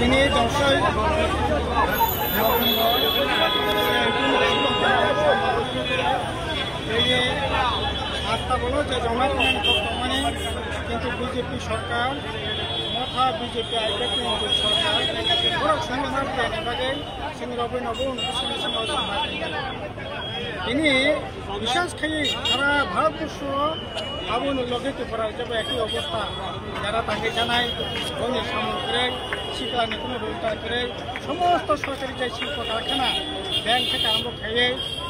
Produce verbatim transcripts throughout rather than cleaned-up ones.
Tini dosoi November, tini asta bolo je joma tongmani, kintu B J P sorkar, motha B J P aibek ni sorkar, borok songma tongmani bagwi, sini rogwi nogo, sini songma tongmani. Tini bisas khai sara Bharatborsho aboni loge Tripura jebo ekhi obostha. Jara tangwi janai, boni samung kwrwi, siklani kuno rota kwrwi, somosto sorkari jai silpo karkhana, bank theke arambo khaiwi,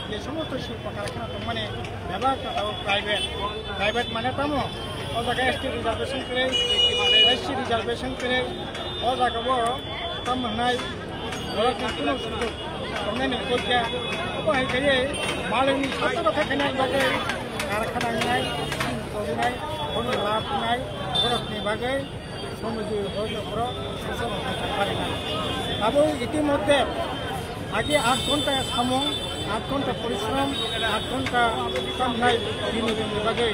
je somosto silpo karkhana tongmani bebak ta tabuk private. Private mane tamo, o jaga S T reservation kwrwi, S C reservation kwrwi, o jaga bo tamo hwnai, borok ni kuno sujog tongnai ni koi kha. Abo hai khe malik ni sotto kotha khaina bagwi karkhana wngnai, sil tongnai, bono lab wngnai, borok ni bagwi somoi jui borok ni borok sasano khaina. Abo itimodhye agi aat ghonta samung, aat ghonta porishrom, aat ghonta tamnai bini bini bagwi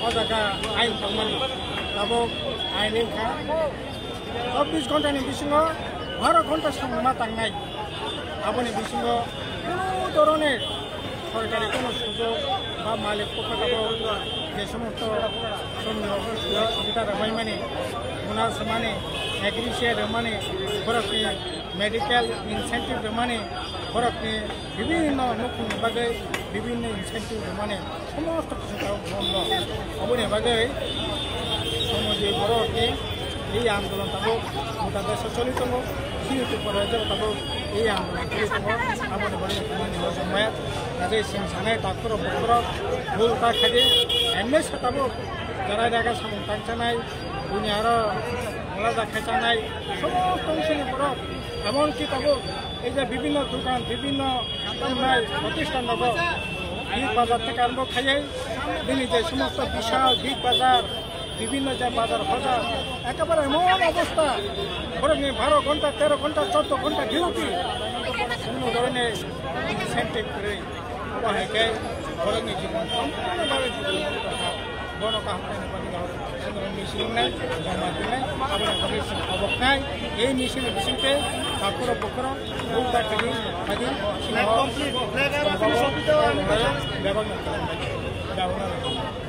o jaga ain tongmani. Abo ain wngkha. Chobbish ghonta ni bisingo baro ghonta samung ma tangnai. Aboni bisingo kuno dhoroner sorkari kuno sujog ba malik pokho tabuk je somosto somni rok sujo subida rwbaimani, muna samani, agri share rwmani, borokni medical incentive rwmani, borokni bibhinno nukhungni bagwi bibhinno incentive rwmani, somosto kisa tabuk bondo. Aboni bagwi somoi jui borokni ei andolon tabuk gota desho choli tongo, chini Tripura rajyo tabuk ei andolon choli tongo. Aboni bagwi tini ni hojong maya, ajai sing sanai takhoro bukhoro bul ta khaidi, M S A tabuk jarai jaga samung tangchanai, buini aro molaja khaichanai, somosto wngsuini borok, emonki tabuk ei je bibhinno dukan, bibhinno tamnai protisthan rogo Big Bazar theke arambo khaiwi, bini je somosto bishal Big Bazar, bibhinno je bazar hojar, ekebare emon obostha, borokni baro ghonta, tero ghonta, choddo ghonta duty, kuno dhoroner incentive kwrwi. Obo hai khe borokni jibon sompurno bhabe bono kaham khaina bagwi rok swngrokni swrwngnai, joma tongnai, aboni bagwi chwng oboknai. Ei misil ni bisingtwi takhoro bukhoro bul ta khaidi, khaidi, swngo bebak no khaidi, bebak no.